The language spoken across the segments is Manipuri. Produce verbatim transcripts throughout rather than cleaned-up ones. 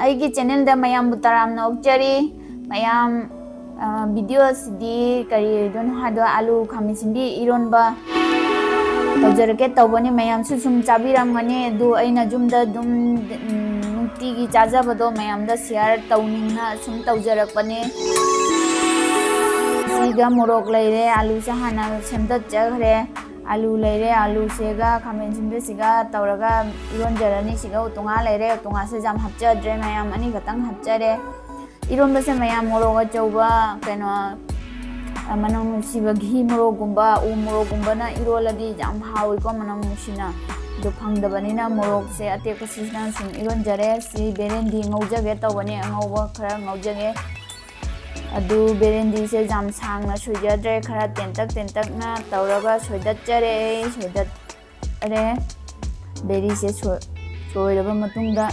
ꯑꯩꯒꯤ ꯆꯦꯅꯦꯜꯗ ꯃꯌꯥꯝꯕꯨ ꯇꯔꯥꯝꯅ ꯑꯣꯛꯆꯔꯤ꯫ ꯃꯌꯥꯝ, ꯑ, ꯚꯤꯗꯤꯑꯣ ꯑꯁꯤꯗꯤ ꯀꯔꯤ ꯑꯣꯏꯗꯣꯏꯅꯣ ꯍꯥꯏꯗꯣ, ꯑꯂꯨ ꯈꯥꯃꯦꯟ ꯑꯁꯤꯟꯕꯤ ꯏꯔꯣꯟꯕ ꯇꯧꯖꯔꯛꯀꯦ ꯇꯧꯕꯅꯤ꯫ ꯃꯌꯥꯝꯁꯨ ꯁꯨꯝ ꯆꯥꯕꯤꯔꯝꯒꯅꯤ꯫ ꯑꯗꯨ ꯑꯩꯅ ꯌꯨꯝꯗ ꯑꯗꯨꯝ, ꯎꯝ, ꯅꯨꯡꯇꯤꯒꯤ ꯆꯥꯖꯕꯗꯣ ꯃꯌꯥꯝꯗ ꯁꯤꯌꯥꯔ ꯇꯧꯅꯤꯡꯅ ꯁꯨꯝ ꯇꯧꯖꯔꯛꯄꯅꯦ꯫ ꯁꯤꯒ ꯃꯣꯔꯣꯛ ꯂꯩꯔꯦ, ꯑꯂꯨꯁꯦ ꯍꯥꯟꯅ ꯁꯦꯝꯗꯠꯆꯈ꯭ꯔꯦ꯫ ꯑꯂꯨ ꯂꯩꯔꯦ, ꯑꯂꯨꯁꯤꯒ ꯈꯥꯃꯦꯟ ꯑꯁꯤꯟꯕꯁꯤꯒ ꯇꯧꯔꯒ ꯏꯔꯣꯟꯖꯔꯅꯤ꯫ ꯁꯤꯒ ꯎꯇꯣꯡꯉꯥ ꯂꯩꯔꯦ, ꯎꯇꯣꯡꯉꯥꯁꯦ ꯌꯥꯝ ꯍꯥꯞꯆꯗ꯭ꯔꯦ, ꯃꯌꯥꯝ ꯑꯅꯤꯈꯛꯇꯪ ꯍꯥꯞꯆꯔꯦ꯫ ꯏꯔꯣꯟꯕꯁꯦ ꯃꯌꯥꯝ ꯃꯣꯔꯣꯛ ꯑꯆꯧꯕ, ꯀꯩꯅꯣ, ꯃꯅꯝ ꯅꯨꯡꯁꯤꯕ ꯘꯤ ꯃꯣꯔꯣꯛꯀꯨꯝꯕ, ꯎ ꯃꯣꯔꯣꯛꯀꯨꯝꯕꯅ ꯏꯔꯣꯜꯂꯗꯤ ꯌꯥꯝ ꯍꯥꯎꯏꯀꯣ, ꯃꯅꯝ ꯅꯨꯡꯁꯤꯅ꯫ ꯑꯗꯨ ꯐꯪꯗꯕꯅꯤꯅ ꯃꯣꯔꯣꯛꯁꯦ ꯑꯇꯦꯛꯄꯁꯤꯅ ꯁꯨꯝ ꯏꯔꯣꯟꯖꯔꯦ꯫ ꯁꯤ ꯕꯦꯔꯦꯟꯗꯤ ꯉꯧꯖꯒꯦ ꯇꯧꯕꯅꯦ, ꯑꯉꯧꯕ ꯈꯔ ꯉꯧꯖꯒꯦ꯫ ꯑꯗꯨ ꯕꯦꯔꯦꯟꯗꯤꯁꯦ ꯌꯥꯝ ꯁꯥꯡꯅ ꯁꯣꯏꯖꯗ꯭ꯔꯦ, ꯈꯔ ꯇꯦꯟꯇꯛ ꯇꯦꯟꯇꯛꯅ ꯇꯧꯔꯒ ꯁꯣꯏꯗꯠꯆꯔꯦ꯫ ꯑꯩ ꯁꯣꯏꯗꯠ- ꯔꯦ꯫ ꯕꯦꯔꯤꯁꯦ ꯁꯣꯏ-, ꯁꯣꯏꯔꯕ ꯃꯇꯨꯡꯗ,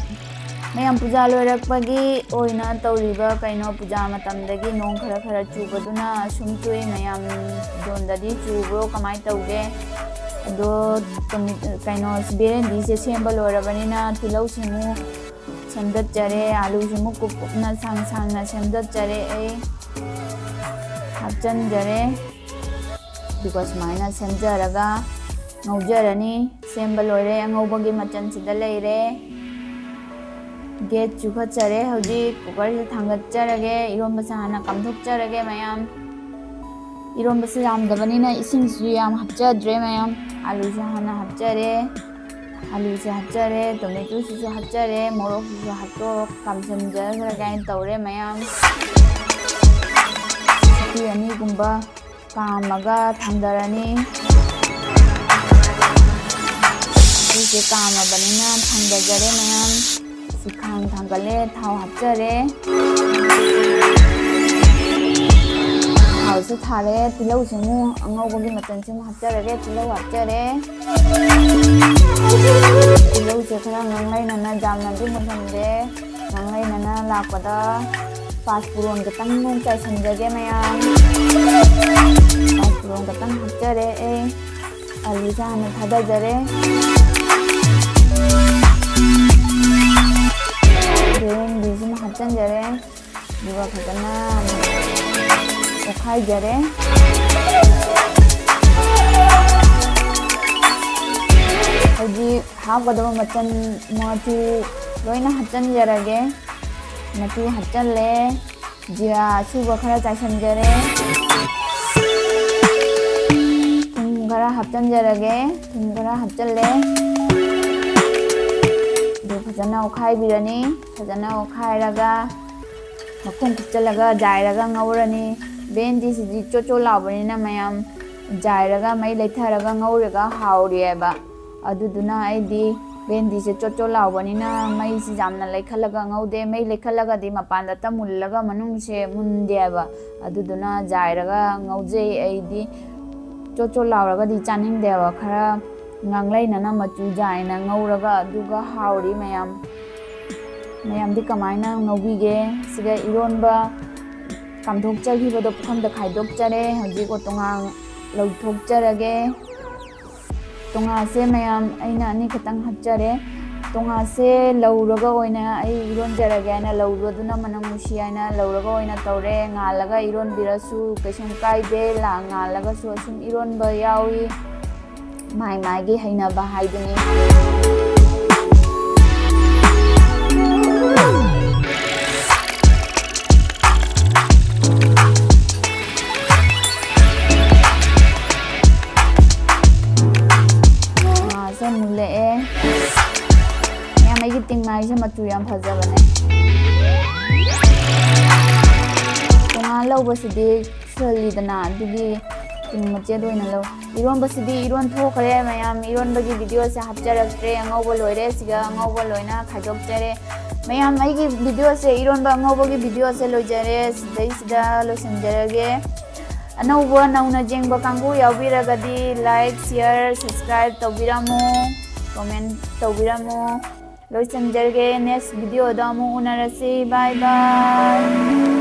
ꯃꯌꯥꯝ ꯄꯨꯖꯥ ꯂꯣꯏꯔꯛꯄꯒꯤ ꯑꯣꯏꯅ ꯇꯧꯔꯤꯕ ꯀꯩꯅꯣ, ꯄꯨꯖꯥ ꯃꯇꯝꯗꯒꯤ ꯅꯣꯡ ꯈꯔ ꯈꯔ ꯆꯨꯕꯗꯨꯅ ꯁꯨꯝ ꯆꯨꯏ꯫ ꯃꯌꯥꯝ ꯑꯗꯣꯝꯗꯗꯤ ꯆꯨꯕ꯭ꯔꯣ, ꯀꯃꯥꯏꯅ ꯇꯧꯒꯦ? ꯑꯗꯣ ꯇꯣꯃꯦ-, ꯀꯩꯅꯣ, ꯕꯦꯔꯦꯟꯗꯤꯁꯦ ꯁꯦꯝꯕ ꯂꯣꯏꯔꯕꯅꯤꯅ ꯇꯤꯜꯍꯧ ꯁꯤꯃꯨꯛ ꯁꯦꯝꯗꯠꯆꯔꯦ, ꯑꯂꯨꯁꯤꯃꯨꯛ ꯀꯨꯞ ꯀꯨꯞꯅ ꯁꯥꯡ ꯁꯥꯡꯅ ꯁꯦꯝꯗꯠꯆꯔꯦ꯫ ꯑꯩ ꯍꯥꯞꯆꯤꯟꯖꯔꯦ꯫ ꯑꯗꯨꯒ ꯁꯨꯃꯥꯏꯅ ꯁꯦꯝꯖꯔꯒ ꯉꯧꯖꯔꯅꯤ꯫ ꯁꯦꯝꯕ ꯂꯣꯏꯔꯦ, ꯑꯉꯧꯕꯒꯤ ꯃꯆꯜꯁꯤꯗ ꯂꯩꯔꯦ꯫ ꯒꯦꯁ ꯆꯨꯈꯠꯆꯔꯦ꯫ ꯍꯧꯖꯤꯛ ꯀꯨꯀꯔꯁꯦ ꯊꯥꯡꯒꯠꯆꯔꯒꯦ꯫ ꯏꯔꯣꯝꯕꯁꯦ ꯍꯥꯟꯅ ꯀꯥꯝꯊꯣꯛꯆꯔꯒꯦ ꯃꯌꯥꯝ꯫ ꯏꯔꯣꯝꯕꯁꯦ ꯌꯥꯝꯗꯕꯅꯤꯅ ꯏꯁꯤꯡꯁꯨ ꯌꯥꯝ ꯍꯥꯞꯆꯗ꯭ꯔꯦ ꯃꯌꯥꯝ꯫ ꯑꯂꯨꯁꯦ ꯍꯥꯟꯅ ꯍꯥꯞꯆꯔꯦ꯫ ꯑꯂꯨꯁꯦ ꯍꯥꯞꯆꯔꯦ, ꯇꯣꯃꯦꯇꯣꯁꯤꯁꯨ ꯍꯥꯞꯆꯔꯦ, ꯃꯣꯔꯣꯛꯁꯤꯁꯨ ꯍꯥꯞꯇꯣꯛꯑ ꯀꯥꯝꯁꯟꯖꯈ꯭ꯔꯒꯦ ꯍꯥꯏꯅ ꯇꯧꯔꯦ ꯃꯌꯥꯝ꯫ ꯁꯤꯇꯤ ꯑꯅꯤꯒꯨꯝꯕ ꯀꯥꯝꯃꯒ ꯊꯥꯡꯗꯔꯅꯤ꯫ ꯁꯤꯁꯦ ꯀꯥꯝꯃꯕꯅꯤꯅ ꯊꯥꯡꯗꯖꯔꯦ ꯃꯌꯥꯝ꯫ ꯁꯤ ꯈꯥꯡ ꯊꯥꯡꯒꯠꯂꯦ, ꯊꯥꯎ ꯍꯥꯞꯆꯔꯦ꯫ ꯊꯥꯎꯁꯦ ꯊꯥꯔꯦ, ꯇꯤꯜꯍꯧꯁꯦ ꯑꯃꯨꯛ ꯑꯉꯧꯕꯒꯤ ꯃꯆꯜꯁꯦ ꯑꯃꯨꯛ ꯍꯥꯞꯆꯔꯒꯦ꯫ ꯇꯤꯜꯍꯧ ꯍꯥꯞꯆꯔꯦ꯫ ꯇꯤꯜꯍꯧꯁꯦ ꯈꯔ ꯉꯥꯡꯂꯩꯅꯅ ꯌꯥꯝꯅꯗꯤ ꯃꯨꯜꯍꯟꯗꯦ꯫ ꯉꯥꯡꯂꯩꯅꯅ ꯂꯥꯛꯄꯗ ꯄꯥꯁ ꯄꯨꯔꯣꯟ ꯈꯤꯇꯪ ꯆꯥꯏꯁꯤꯟꯖꯒꯦ ꯃꯌꯥꯝ꯫ ꯄꯥꯁ ꯄꯨꯔꯣꯟ ꯈꯤꯇꯪ ꯍꯥꯞꯆꯔꯦ ꯑꯩ꯫ ꯑꯂꯨꯁꯦ ꯍꯥꯟꯅ ꯊꯥꯗꯖꯔꯦ꯫ ꯑꯗꯨ ꯍꯥꯞꯆꯤꯟꯖꯔꯦ꯫ ꯑꯗꯨꯒ ꯐꯖꯅ ꯑꯣꯠꯈꯥꯏꯖꯔꯦ꯫ ꯍꯧꯖꯤꯛ ꯍꯥꯞꯀꯗꯕ ꯃꯆꯜ ꯃꯆꯨ ꯂꯣꯏꯅ ꯍꯥꯞꯆꯤꯟꯖꯔꯒꯦ꯫ ꯃꯆꯨ ꯍꯥꯞꯆꯤꯜꯂꯦ꯫ ꯖꯤꯔꯥ ꯑꯁꯨꯕ ꯈꯔ ꯆꯥꯏꯁꯤꯟꯖꯔꯦ꯫ ꯊꯨꯝ ꯈꯔ ꯍꯥꯞꯆꯤꯟꯖꯔꯒꯦ꯫ ꯊꯨꯝ ꯈꯔ ꯍꯥꯞꯆꯤꯜꯂꯦ꯫ ꯑꯗꯨ ꯐꯖꯅ ꯑꯣꯠꯈꯥꯏꯕꯤꯔꯅꯤ꯫ ꯐꯖꯅ ꯑꯣꯠꯈꯥꯏꯔꯒ ꯃꯈꯨꯝ ꯀꯨꯞꯆꯜꯂꯒ ꯖꯥꯏꯔꯒ ꯉꯧꯔꯅꯤ꯫ ꯕꯦꯟꯗꯤꯁꯤꯗꯤ ꯆꯣꯠ ꯆꯣꯠ ꯂꯥꯎꯕꯅꯤꯅ ꯃꯌꯥꯝ ꯖꯥꯏꯔꯒ ꯃꯩ ꯂꯩꯊꯔꯒ ꯉꯧꯔꯒ ꯍꯥꯎꯔꯤꯑꯕ꯫ ꯑꯗꯨꯗꯨꯅ ꯑꯩꯗꯤ ꯕꯦꯟꯗꯤꯁꯦ ꯆꯣꯠ ꯆꯣꯠ ꯂꯥꯎꯕꯅꯤꯅ ꯃꯩꯁꯤ ꯌꯥꯝꯅ ꯂꯩꯈꯠꯂꯒ ꯉꯧꯗꯦ꯫ ꯃꯩ ꯂꯩꯈꯠꯂꯒꯗꯤ ꯃꯄꯥꯟꯗꯇ ꯃꯨꯜꯂꯒ ꯃꯅꯨꯡꯁꯦ ꯃꯨꯟꯗꯦꯕ꯫ ꯑꯗꯨꯗꯨꯅ ꯖꯥꯏꯔꯒ ꯉꯧꯖꯩ ꯑꯩꯗꯤ꯫ ꯆꯣꯠ ꯆꯣꯠ ꯂꯥꯎꯔꯒꯗꯤ ꯆꯥꯅꯤꯡꯗꯦꯕ꯫ ꯈꯔ ꯉꯥꯡꯂꯩꯅꯅ ꯃꯆꯨ ꯖꯥꯏꯅ ꯉꯧꯔꯒ ꯑꯗꯨꯒ ꯍꯥꯎꯔꯤ ꯃꯌꯥꯝ꯫ ꯃꯌꯥꯝꯗꯤ ꯀꯃꯥꯏꯅ ꯉꯧꯕꯤꯒꯦ? ꯁꯤꯗ ꯏꯔꯣꯟꯕ ꯀꯥꯝꯊꯣꯛꯆꯈꯤꯕꯗꯣ ꯄꯨꯈꯝꯗ ꯈꯥꯏꯗꯣꯛꯆꯔꯦ꯫ ꯍꯧꯖꯤꯛ ꯇꯣꯉꯥꯟ ꯂꯧꯊꯣꯛꯆꯔꯒꯦ꯫ ꯇꯣꯉꯥꯁꯦ ꯃꯌꯥꯝ ꯑꯩꯅ ꯑꯅꯤ ꯈꯛꯇꯪ ꯍꯥꯞꯆꯔꯦ꯫ ꯇꯣꯉꯥꯁꯦ ꯂꯧꯔꯒ ꯑꯣꯏꯅ ꯑꯩ ꯏꯔꯣꯟꯖꯔꯒꯦ ꯍꯥꯏꯅ ꯂꯧꯔꯗꯨꯅ ꯃꯅꯝ ꯅꯨꯡꯁꯤ ꯍꯥꯏꯅ ꯂꯧꯔꯒ ꯑꯣꯏꯅ ꯇꯧꯔꯦ꯫ ꯉꯥꯜꯂꯒ ꯏꯔꯣꯟꯕꯤꯔꯁꯨ ꯀꯩꯁꯨꯝ ꯀꯥꯏꯗꯦ꯫ ꯂꯥ ꯉꯥꯜꯂꯒꯁꯨ ꯑꯁꯨꯝ ꯏꯔꯣꯟꯕ ꯌꯥꯎꯏ꯫ ꯃꯥꯏ ꯃꯥꯏꯒꯤ ꯍꯩꯅꯕ ꯍꯥꯏꯗꯨꯅꯤ꯫ ꯉꯥꯁꯦ ꯃꯨꯜꯂꯛꯑꯦ꯫ ꯃꯌꯥꯝ ꯑꯩꯒꯤ ꯇꯤꯡ ꯃꯥꯏꯁꯦ ꯃꯆꯨ ꯌꯥꯝ ꯐꯖꯕꯅꯦ꯫ ꯇꯣꯉꯥꯟ ꯂꯧꯕꯁꯤꯗꯤ ꯁꯨꯍꯜꯂꯤꯗꯅ, ꯑꯗꯨꯒꯤ ꯇꯤꯡ ꯃꯆꯦꯠ ꯑꯣꯏꯅ ꯂꯧ꯫ ꯏꯔꯣꯟꯕꯁꯤꯗꯤ ꯏꯔꯣꯟ ꯊꯣꯛꯈ꯭ꯔꯦ ꯃꯌꯥꯝ꯫ ꯏꯔꯣꯟꯕꯒꯤ ꯚꯤꯗꯤꯑꯣꯁꯦ ꯍꯥꯞꯆꯔꯛꯇ꯭ꯔꯦ꯫ ꯑꯉꯧꯕ ꯂꯣꯏꯔꯦ꯫ ꯁꯤꯒ ꯑꯉꯧꯕ ꯂꯣꯏꯅ ꯈꯥꯏꯗꯣꯛꯆꯔꯦ꯫ ꯃꯌꯥꯝ ꯑꯩꯒꯤ ꯚꯤꯗꯤꯑꯣꯁꯦ, ꯏꯔꯣꯟꯕ ꯑꯉꯧꯕꯒꯤ ꯚꯤꯗꯤꯑꯣꯁꯦ ꯂꯣꯏꯖꯔꯦ꯫ ꯁꯤꯗꯩꯁꯤꯗ ꯂꯣꯏꯁꯤꯟꯖꯔꯒꯦ꯫ ꯑꯅꯧꯕ ꯅꯧꯅ ꯌꯦꯡꯕ ꯀꯥꯡꯕꯨ ꯌꯥꯎꯕꯤꯔꯒꯗꯤ like, share, subscribe ꯇꯧꯕꯤꯔꯝꯃꯨ, comment ꯇꯧꯕꯤꯔꯝꯃꯨ꯫ ꯂꯣꯏꯁꯤꯟꯖꯔꯒꯦ꯫ Next ꯚꯤꯗꯤꯑꯣꯗ ꯑꯃꯨꯛ ꯎꯅꯔꯁꯤ꯫ Bye bye꯫